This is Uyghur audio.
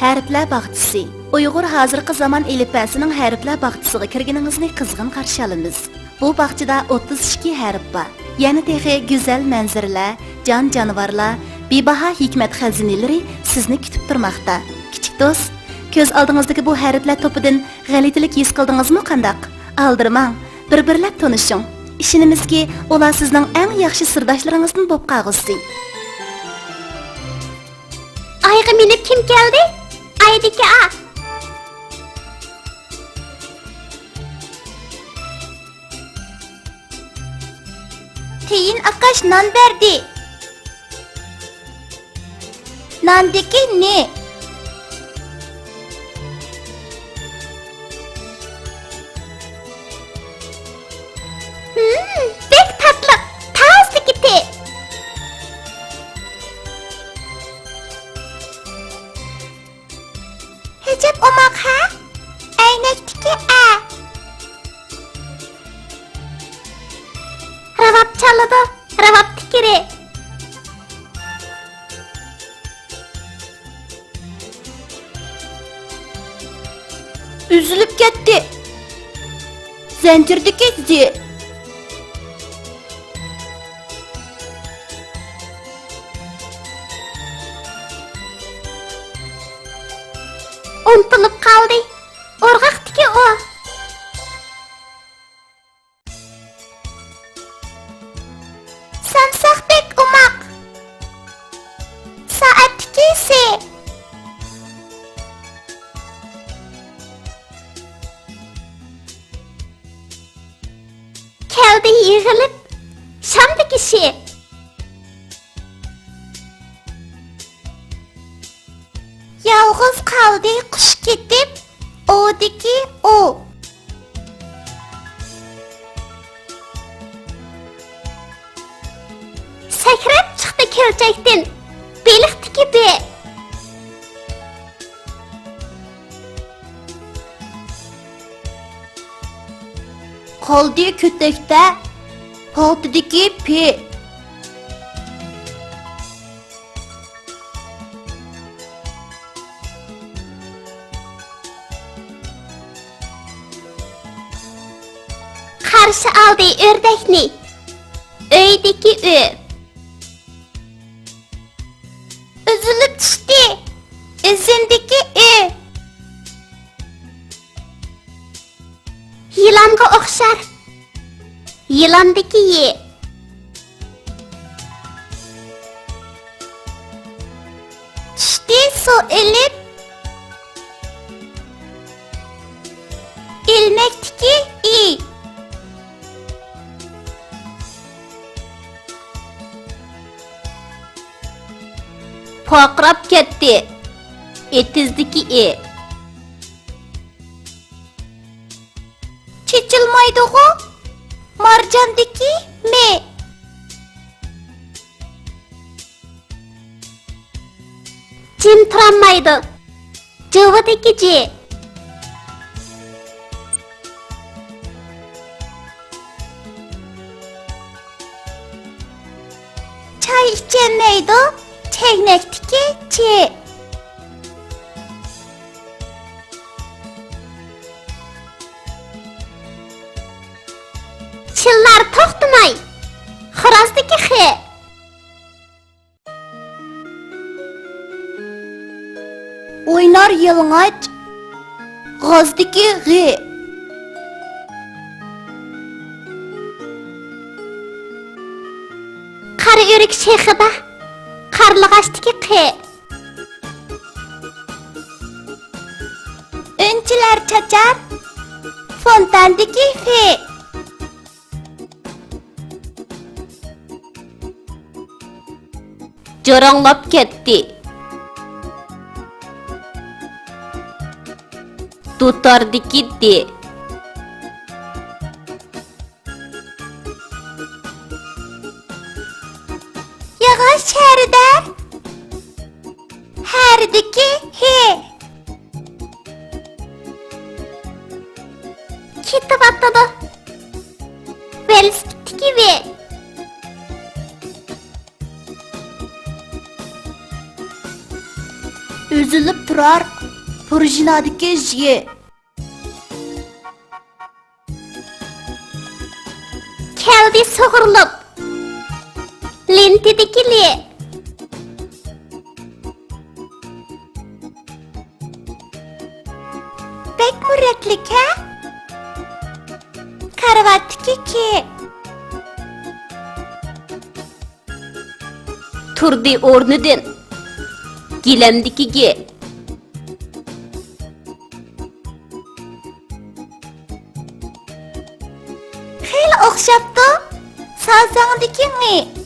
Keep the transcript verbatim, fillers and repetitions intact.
ھەرپلەر باغچىسى. ئۇيغۇر ھازىرقى زامان ئېلىپبەسىنىڭ ھەرپلەر باغچىسىغا كىرگىنىڭىزنى قىزغىن قارشى ئالىمىز. بۇ باغچىدا ئوتتۇز ئىككى ھەرپ بار. يەنە تېخى گۈزەل مەنزىرىلەر، جان-جانىۋارلار، بىباھا ھېكمەت خەزىنىلىرى سىزنى كۈتۈپ تۇرماقتا. كىچىك دوست، كۆز ئالدىڭىزدىكى بۇ ھەرپلەر توپىدىن غەلىتىلىك ھېس قىلدىڭىزمۇ قانداق؟ ئالدىرىماڭ، بىر-بىرلەپ تونۇشۇڭ. ئىشىنىمىزكى، ئۇلار سىزنىڭ ئەڭ ياخشى سىرداشلىرىڭىزدىن بولۇپ قالغۇسى. ئايغا مىنىپ كىم كەلدى؟ ئايدىكى ئا. تېيىن ئاقاش نان بەردى. ناندىكى نى. ھىم، بەك تاتلىق. تازىدىكى تى. ئەجەب ئوماق ھە؟ ئەينەكتىكى ئە. راۋاب چالىدۇ، راۋاب تىكىرى. ئۈزۈلۈپ كەتتى. زەنجىردىكى زى. ئۇنتۇلۇپ قالدى. ئورغاقتىكى ئۇ. سامساقتەك ئوماق. سائەتتىكى سى. كەلدى يىغىلىپ شامدىكى شى. يالغۇز قالدى قۇش كېتىپ، ئودىكى ئۇ. سەكرەپ چىقتى كۆلچەكتىن، بېلىقتىكى بى. قالدى كۆتەكتە، پالتىدىكى پى. قارشى ئالدى ئۆردەكنى، ئۆيدىكى ئۆ. ئۈزۈلۈپ چۈشتى، ئىزىندىكى ئى. يىلانغا ئوخشار. يىلاندىكى يى. چۈشتى سۇ ئېلىپ. ئىلمەكتىكى ئى. پارقىراپ كەتتى. ئېتىزدىكى ئى. چېچىلمايدىغۇ مارجاندىكى مى. جىم تۇرالمايدۇ. جۇۋىدىكى جى. چاي ئىچەلمەيدۇ، چەينەكتىكى چى. چىللار توختىماي، خورازدىكى خى. ئوينار يالىڭاچ، غازدىكى غى. قارا ئۆرۈك شېخىدا، قارلىغاچتىكى قى. ئۈنچىلەر چاچار، فونتاندىكى فى. جاراڭلاپ كەتتى. دۇتاردىكى دى. ياغاچ ھەرىدە، ھەرىدىكى ھى. كېتىۋاتىدۇ. ۋېلىسىپىتتىكى ۋى. ئۈزۈلۈپ تۇرار پۇرژىنادىكى ژ. كەلدى سۇغۇرۇلۇپ لېنتىدىكى ل. بەكمۇ رەتلىك ھە؟ كارىۋاتتىكى ك. تۇردى ئورنىدىن گىلەمدىكى گ. خېلى ئوخشاپتۇ. سازاڭدىكى ڭ.